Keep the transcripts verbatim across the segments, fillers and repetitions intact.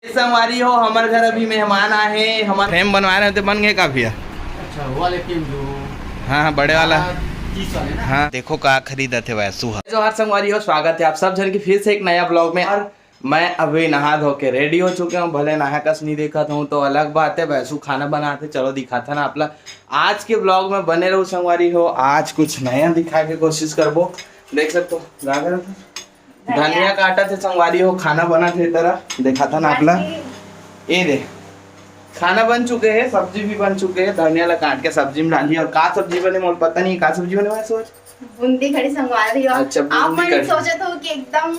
संगवारी हो, हमर घर अभी मेहमान आए हैं। हमर फ्रेम बनवाए रहे थे, बन गए काफी है। अच्छा, वो वाले फ्रेम जो हाँ हाँ, बड़े वाला। हाँ, तीस वाले ना। हाँ, देखो का खरीदत हे वैसू ह। जोहार संगवारी हो, स्वागत है आप सब झन के फिर से एक नया ब्लॉग में। और मैं अभी नहा धो के रेडी हो चुके हूँ। भले नहा कस नहीं देखत हूँ तो अलग बात है, वैसू खाना बनाते, चलो दिखाथन आप ला। आज के ब्लॉग में बने रहो संगवारी हो, आज कुछ नया दिखाए के कोशिश करबो। देख सकते हो गागर धनिया काटत हे संगवारी हो, खाना बनत हे, तरह देखाथन आप ला। ये दे, खाना बन चुके हे, सब्जी भी बन चुके हे। धनिया ला काट के सब्जी में डाली। और का सब्जी बने मोला पता नहीं, का सब्जी बने भाई सोच? बूंदी कढ़ी संगवारी हो। अच्छा, आप बूंदी मन कढ़ी। सोचत हो कि एकदम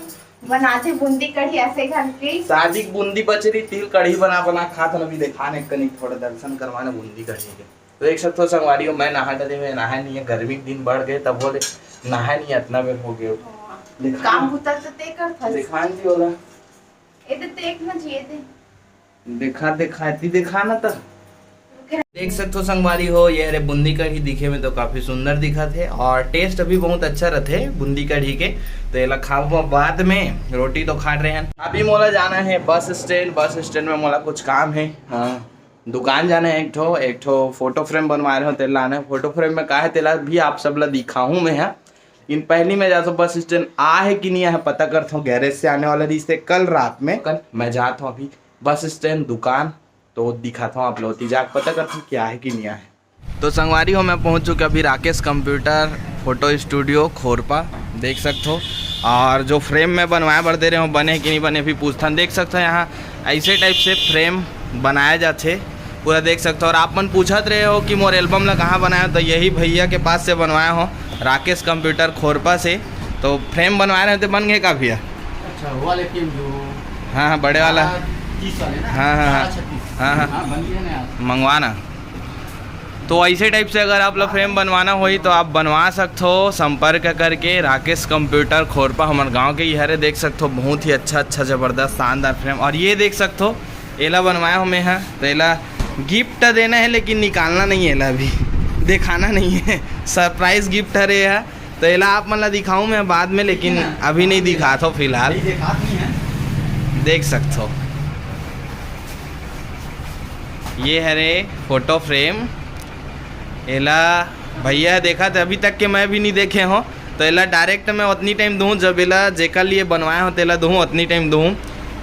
बनाथे बूंदी कढ़ी ऐसे करके। शादी के बूंदी बचरी तिल कढ़ी बना बना खात हन। अभी देखान एक कनिक थोड़ा दर्शन करवाना बूंदी कढ़ी के। तो देख सकते हो संगवारी हो, मैं नहा डरे में नहाए नहीं है, गर्मी के दिन बढ़ गए तब बोले नहाए नहीं, इतना बेर हो गए। हाँ। दिखा। काम बुता तो ते करथस। दिखान जी होला। ए तो देख ना जिए दे। देखा, देखा, इतनी देखा ना तो। देख सकते हो संगवारी हो, ये हरे बूंदी कढ़ी दिखे में तो काफी सुंदर दिखत हे और टेस्ट भी बहुत अच्छा रहते बूंदी कढ़ी के। तो एला खाबो बाद में, रोटी तो खा रहे हैं। अभी मोला जाना है बस स्टैंड। बस स्टैंड में मोला कुछ काम है, हाँ, दुकान जाना है एक ठो, एक ठो फोटो फ्रेम बनवाए रहे हो, तेला लाना है। फोटो फ्रेम में का है, तेला भी आप सब ला दिखाहूँ मैं, हाँ। लेकिन पहली मैं जाता हूँ बस स्टैंड, आ है कि नहीं आ है, पता करता हूँ। गैरेज से आने वाला रही से कल रात में, कल मैं जाता हूँ अभी बस स्टैंड दुकान, तो दिखाता हूँ आप लोग, जाके पता करता हूँ क्या है कि नहीं आ है। तो संगवारी हो, मैं पहुंच चुके अभी Rakesh computer photo studio Khorpa. देख सकते हो, और जो फ्रेम मैं बनवाए बर दे रहे हो, बने कि नहीं बने, भी पूछथन। देख सकते हो, यहाँ ऐसे टाइप से फ्रेम बनाया जाथे, पूरा देख सकते हो। और आप मन पूछत रहे हो कि मोर एल्बम ला कहाँ बनाए हो, तो यही भैया के पास से बनवाए हो, राकेश कंप्यूटर खोरपा से। तो फ्रेम बनवाए रहे थे, बन गए काफी है। अच्छा, वो वाले फ्रेम जो हाँ हाँ, बड़े वाला। हाँ, तीस वाले ना? हाँ, हाँ, हाँ। बारह छत्तीस। हाँ, हाँ। हाँ, बन गया ना यार। मंगवाना। तो ऐसे टाइप से अगर आप लोग फ्रेम बनवाना होई तो आप बनवा सकते हो, संपर्क करके राकेश कंप्यूटर खोरपा, हमारे गांव के ही हरे। देख सकते हो, बहुत ही अच्छा अच्छा जबरदस्त शानदार फ्रेम। और ये देख सकते हो, एला बनवाया हूँ मैं, हाँ, तो एला गिफ्ट देना है, लेकिन निकालना नहीं है एला अभी, दिखाना नहीं है, सरप्राइज गिफ्ट हरे है। तो एला आप मन ला दिखाऊं मैं बाद में, लेकिन अभी नहीं दिखात हो फिलहाल। नहीं दिखात नहीं है। देख सकते हो, ये हरे फोटो फ्रेम। एला भैया देखा थे, अभी तक के मैं भी नहीं देखे हो। तो एला डायरेक्ट मैं उतनी टाइम दूँ, जब एला जेकर लिए बनवाए हो तेला दूँ, उतनी टाइम दूँ।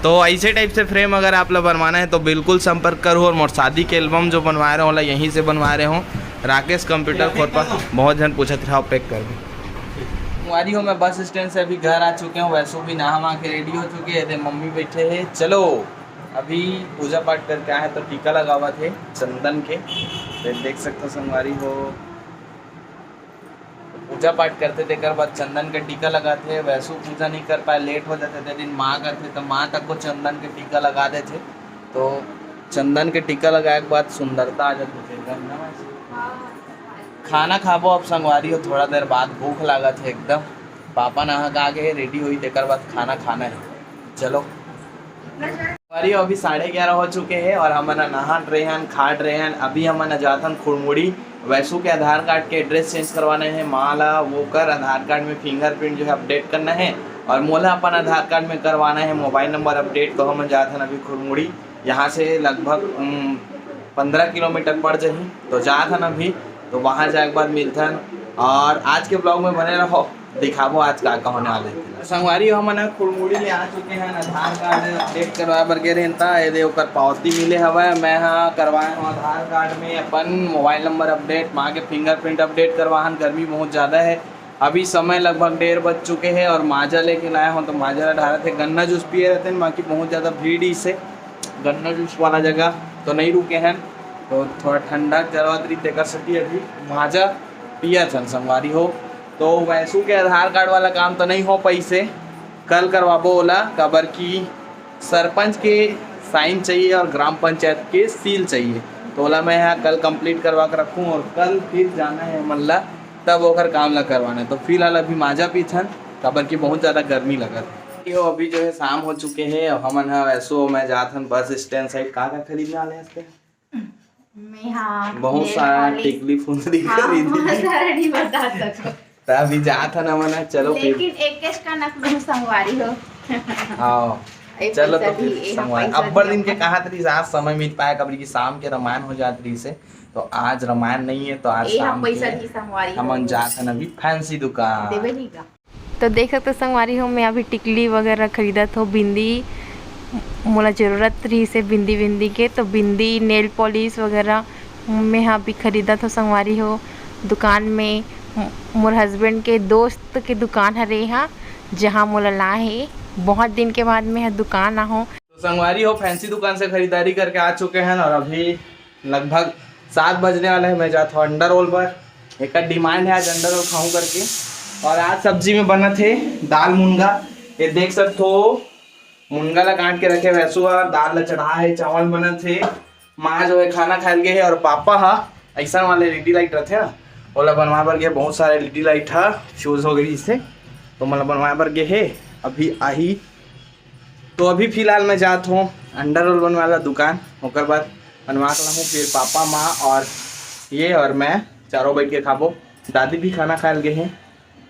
तो ऐसे टाइप से फ्रेम अगर आप ला बनवाना है तो बिल्कुल संपर्क करूँ। और मोर शादी के एल्बम जो बनवा रहे हो, ओला यहीं से बनवा रहे हो, राकेश कंप्यूटर खोरपा। बहुत झन पूछत रहा, पैक कर दो। संगवारी हो, मैं बस स्टैंड से अभी घर आ चुके हूँ। वैसू भी नहा वहा के रेडी हो चुके हैं, मम्मी बैठे हैं। चलो अभी पूजा पाठ करके आए तो टीका लगावत हे चंदन के। तो देख सकते हो संगवारी हो, पूजा पाठ करते तेकर बाद चंदन के टीका लगाथे। वैसू पूजा नहीं कर पाए, लेट हो जाते ते दिन माँ करथे, तो माँ तक को चंदन के टीका लगा देथे। तो चंदन के टीका लगाए के बाद सुंदरता आ जाती है एकदम ना वैसे। खाना खाबो अब संगवारी हो, थोड़ा देर बाद भूख लागत है एकदम। पापा नहा के आ गए, रेडी होई, तेकर बाद खाना खाना है। चलो। संगवारी हो, अभी साढ़े ग्यारह हो चुके हैं और हमन नहात रेहन, खात रेहन। अभी हमन जाथन खुड़मुड़ी। वैसू के आधार कार्ड के एड्रेस चेंज करवाना है, माँ ला वो कर आधार कार्ड में फिंगरप्रिंट जो है अपडेट करना है और मोला अपन आधार कार्ड में करवाना है मोबाइल नंबर अपडेट। तो हमन जाथन अभी खुड़मुड़ी, यहाँ से लगभग, उम, पन्द्रह किलोमीटर पड़ जाही। तो जाथन अभी, तो वहाँ जाए के बाद मिलथन। और आज के ब्लॉग में बने रहो, दिखाबो आज का का होने वाला है। संगवारी हो, हमन ह खुड़मुड़ी ले आ चुके हैं, आधार कार्ड अपडेट करवाए बर गे रहेन, त एदे ओकर पावती मिले हवय। मैं ह करवाए हूँ आधार कार्ड में अपन मोबाइल नंबर अपडेट, माँ के फिंगरप्रिंट अपडेट करवाहन। गर्मी बहुत ज़्यादा है, अभी समय लगभग डेढ़ बज चुके हैं और माजा लेके लाए हूँ, तो माजा ला ढारत है। गन्ना जूस पिए रहते हैं, बाकी बहुत ज़्यादा भीड़ इसे गन्ना जूस वाला जगह तो नहीं रुके हैं, तो थोड़ा ठंडा चलवत रही, तेकर सेती अभी माजा पियत हन संगवारी हो। तो वैसू के आधार कार्ड वाला काम तो नहीं हो पाइसे, कल करवाबो ओला, काबर कि सरपंच के साइन चाहिए और ग्राम पंचायत के सील चाहिए। तो ओला मैं यहाँ कल कंप्लीट करवा के रखूँ और कल फिर जाना है हमन ला, तब ओकर काम ला करवाना है। तो फिलहाल अभी माजा पीथन, काबर कि बहुत ज़्यादा गर्मी लगत है। यो अभी जो है शाम हो चुके हैं और हमन ह वैसो मैं जात हन बस स्टैंड साइड। का का खरीदने वाले हैं इसके? मैं हाँ बहुत सारा टिकली फुंदरी हाँ, खरीदी। बहुत सारा नहीं बता सको। त अभी जात हन हमन ह, चलो फिर। लेकिन एक कैश का नक बहुत संगवारी हो। हाँ, ए, चलो पैसा तो दी, फिर ए, संगवारी, पैसा अब्बड़ दी, दिन के अपन। कहात रहिस, आज समय मिल पाए, काबर कि शाम के रामायण हो जात रहिस हे, तो आज रामायण नहीं है, तो आज ए, हम शाम पैसा के दी, संगवारी हमन हो। जात हन अभी फैंसी दुकान। देबे नहीं का? तो देख सकते हो संगवारी हो, मैं अभी टिकली वगैरह खरीदत हो, बिंदी, मोला जरूरत रहिस हे बिंदी, बिंदी के, तो बिंदी, नेल पॉलिश वगैरह मैं हा अभी खरीदत हो संगवारी हो दुकान में। म-, मोर हस्बैंड के दोस्त के दुकान हरे हा, जहाँ मोला ला हे। बहुत दिन के बाद मैं हा दुकान आहो। तो संगवारी हो, फैंसी दुकान से खरीदारी करके आ चुके हैं और अभी लगभग सात बजने वाला है। मैं जात हूँ अंडा रोल पर, एक डिमांड है आज अंडा रोल खाऊं करके। और आज सब्जी में बनत हे दाल मुनगा, ये देख सकते हो, मुनगा ला काट के रखे वैसू, और दाल ला चढ़ा है, चावल बनत हे, माँ जो है खाना खाए गे है, और पापा हा ऐसा वाले एलईडी लाइट रहते ना, ओला बनवाए बर गे, बहुत सारे एलईडी लाइट हा फ्यूज हो गई इससे, तो मतलब बनवाए बर गे है, अभी आही। तो अभी फिलहाल मैं जात हूँ अंडा रोल बनवाए वाला दुकान, ओकर बाद बनवा के लाहूँ, फिर पापा, माँ और ये और मैं चारों बैठ के खाबो। दादी भी खाना खाए गे हैं,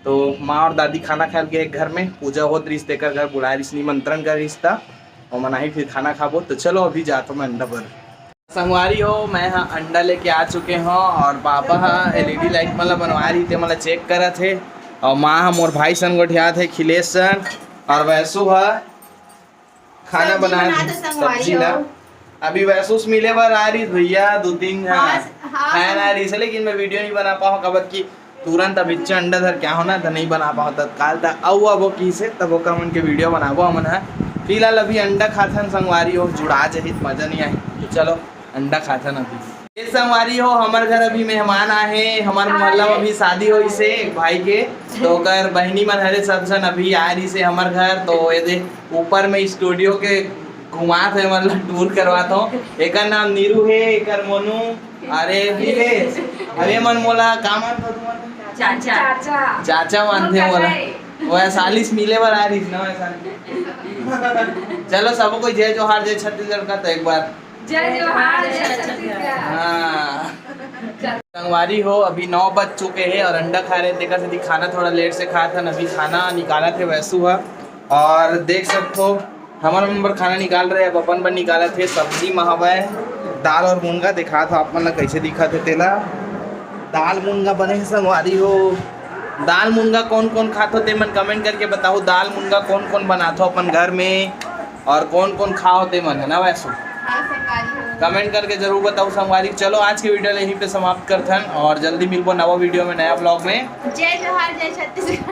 तो माँ और दादी खाना खाए गे घर में, पूजा होत रहिस, तेकर घर बुलाए रहिस, निमंत्रण कर रहिस ता, और मनाही फिर खाना खाबो। तो चलो अभी जात हूँ मैं अंडा पर। संगवारी हो, मैं हा अंडा लेके आ चुके हूँ और पापा हा एलईडी लाइट मन ला बनवा रही थे, मन ला चेक करत हे, और माँ हा मोर भाई सन गोठियात हे, खिलेश सन, और वैसू हा खाना सब्जी बनाए बनात हे, संगवारी सब्जी ला। हो। अभी वैसूस मिले बर आ रही भैया, दो तीन हाँ, हाँ, हाँ, फैन आ रही से, लेकिन मैं वीडियो नहीं बना पाऊँ, काबर कि तुरंत अभी अंडा धर के हो ना, तो नहीं बना पाओ तत्काल तक। अउ अब वो की से तब ओकर मन के वीडियो बनाबो हमन ह। फिलहाल अभी अंडा खाथन संगवारी हो, जुड़ा जही त मजा नहीं आए। तो चलो अंडा खाथन अभी। ये संगवारी हो, हमर घर अभी मेहमान आए हैं, हमर मोहल्ला में अभी शादी होइस हे एक भाई के, तो ओकर बहिनी मन हरे सब झन अभी आ रही से हमर घर। तो ये दे ऊपर में स्टूडियो के घुमात हे, मतलब टूर करवात हो। एकर नाम नीरू हे, एकर मोनू, अरे भी हे। अरे मन मोला का मानथो तुमन? चाचा। चाचा। चाचा मानथे मोला। वैशाली से मिले बर आ रही ना वैशाली। चलो सबो कोई जय जोहार, जय छत्तीसगढ़ का तो एक बार। जय जोहार, जय छत्तीसगढ़। हाँ। संगवारी हो, अभी नौ बज चुके हैं और अंडा खा रहे, तेकर सेती खाना थोड़ा लेट से खात हन। अभी खाना निकालत हे वैसू हा, और देख सकते हो हमर मन बर खाना निकाल रहे, अब अपन बर निकालत हे। सब्जी म हवय दाल और मुनगा, दिखात हो आप मन ला कैसे दिखत हे तेला। दाल मुनगा बने हे संगवारी हो। दाल मुनगा कौन कौन खात हो ते मन कमेंट करके बताओ। दाल मुनगा कौन कौन बनात हो अपन घर में और कौन कौन खाओ ते मन, है ना वैसू? हाँ, संगवारी हो। कमेंट करके जरूर बताओ संगवारी। चलो आज के वीडियो ला यहीं पे समाप्त करथन और जल्दी मिलबो नवा वीडियो में, नया ब्लॉग में। जय जोहार, जय छत्तीसगढ़।